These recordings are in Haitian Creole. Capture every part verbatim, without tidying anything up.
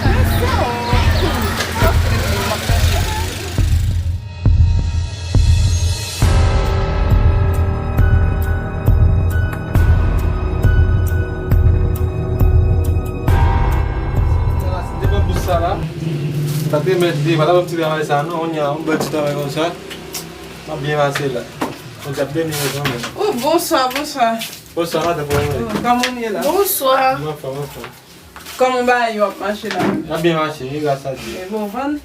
Men sa, oh, hmm, sa se li, m ap chache. Devan bous sa la, m t ap Mèt li pa ta ban m ti travay sa non, on y a yon bèl ti travay konsa. M ap byen pase la. Konsa ap beni mwen kanmenm. Oh, bonswa, bonswa. Bonswa, madan, kòman w ye? Oh, kòman w ye la? Bonswa. Mwen anfòm, anfòm. Kòman bagay yo ap mache la? L ap byen mache, wi, gras a Dye. E bon, vann?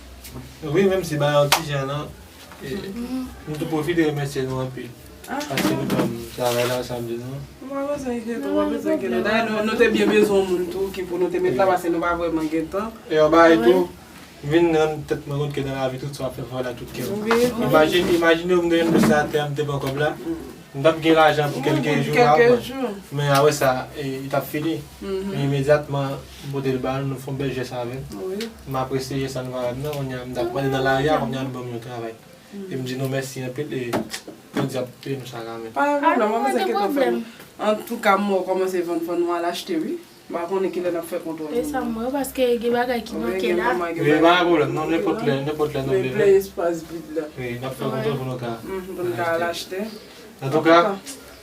Wi, menm si bagay yo ti jan nan. E, m tou pwofite remèsye nou anpil. Ah. Paske nou ban m travay la, sa m di nou. Ou pa bezwen enkyete, ou pa bezwen enkyete. Dayè, nou, nou te byen bezwen yon moun tou ki pou nou te met la, paske nou pa vrèman gen tan. E yon bagay tou, m vin rann tèt mwen kont ke nan lavi, tout sa w ap fè, fè w la tout kè w. Wi. Imajine, imajine w m te jwenn dosye atè a, m te pran kòb la. M t ap gen lajan pou kèlke jou, kèlke jou. Men apre sa, e, li t ap fini. Men imedyatman, m pote l ba l, nou fè yon bèl jès avè l. Wi. M apresye jès sa nou fè avè m nan, kounye a m t ap mande nan lari a, kounye a nou ban m yon travay. E m di nou mèsi anpil e Bondye ap peye nou sa kanmenm. Pa gen pwoblèm, pa bezwen enkyete frè m. Antouka, m wè w kòmanse vann, vann, nou al achte wi. M pa konnen kilè n ap fè kontwòl. E sa m wè, paske gen bagay ki manke la. Wi, pa gen pwoblèm, non, nenpòt lè, nenpòt lè nou vle. Espas vid la. Wi, n ap fè kontwòl pou nou ka, pou nou ka al achte. Antouka,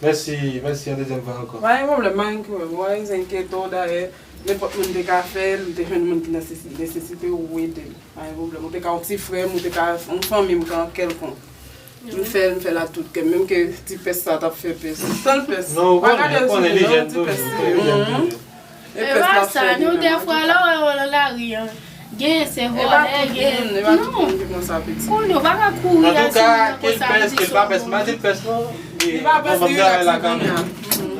mèsi, mèsi yon dezyèm fwa ankò. Pa gen pwoblèm, pa gen pwoblèm. Ou pa bezwen enkyete w, dayè, nenpòt moun te ka fè l, ou te jwenn moun ki nan nesesi-, nesesite, ou ede l. Pa gen pwoblèm. Ou te ka yon ti frè m, ou te ka yon fanmi m, ka kèlkonk. M fè l, m fè l ak tout kè m. Menm ke ti pès sa t ap fè pès. Tann pès. Non, ou konnen, ou konnen li jèn toujou, li jèn toujou. E pa sa, nou dèfwa lè w wè w nan lari an. Gen se vòlè, gen. Non. Kounye w pa ka kouri al sou moun nan konsa, m di se yon bon moun. Antouka, ke l pès, ke l pa pès, m pa di l pès non. Li pa pès, li relaks li kounye a.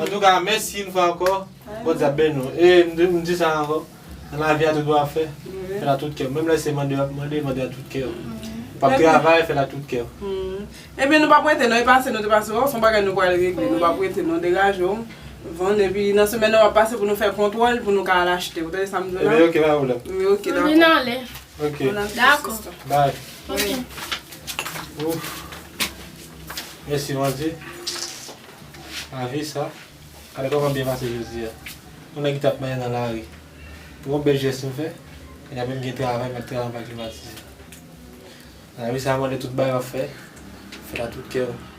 Antouka, mèsi yon fwa ankò. Bondye ap beni w. E m di, m di sa ankò. Nan lavi a tout w ap fè, fè l ak tout kè w. Menm lè se mande w ap mande, mande ak tout kè w. W ap travay, fè l ak tout kè w. Ebyen, nou p ap rete non, e pase nou te pase, se yon bagay nou pral regle, nou p ap rete non, degaje w, vann, epi nan semèn nan w ap pase pou nou fè kontwòl, pou nou ka al achte. Ou tande sa m di w la? Ebyen, ok, pa gen pwoblèm. Wi, ok, dakò. Vin anlè. Ok. Dakò. Bye. Ok. Ouf. Mèsi, Bondye. Lavi sa. Gade kòman m byen pase jodi a. Yon nèg ki t ap mache nan lari. Pou yon bèl jès m fè, epi m gen travay, m ap travay anba klimatize. Nan lavi sa a, mande tout bagay w ap fè, fè l ak tout kè w.